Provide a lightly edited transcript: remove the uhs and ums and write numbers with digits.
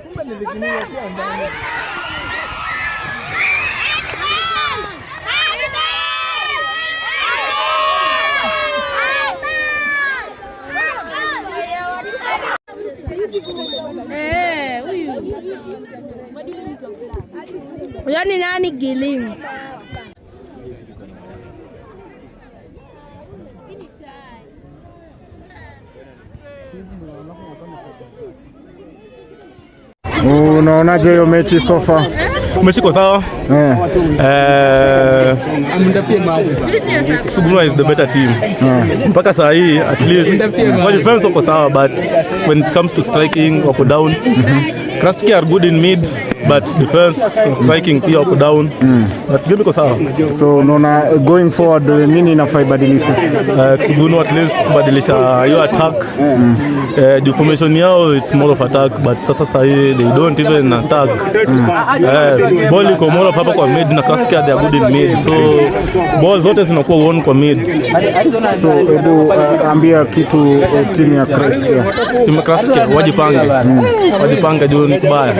Kumbe nilikinia ndani. Huyo ni nani Gilimu? Unaonaje hiyo mechi so far? Mechi iko sawa. Eh, Sugunwa is the better team. Mpaka saa hii at least kwa defense wako sawa, but when it comes to striking wako down. Christ are good in mid, but defense and striking pia wako down. But game iko sawa. So unaona going forward nini inafaa ibadilishe? Sugunwa at least kubadilisha hiyo attack. Juu formation yao, it's more of attack, but sasa saa hii they don't even attack. Ball iko more of hapa kwa mid na Christ they are good in mid. So ball zote zinakuwa won kwa mid. So hebu ambia kitu timu ya Christ Care. Timu ya Christ wajipange. Wajipange juu ni kubaya.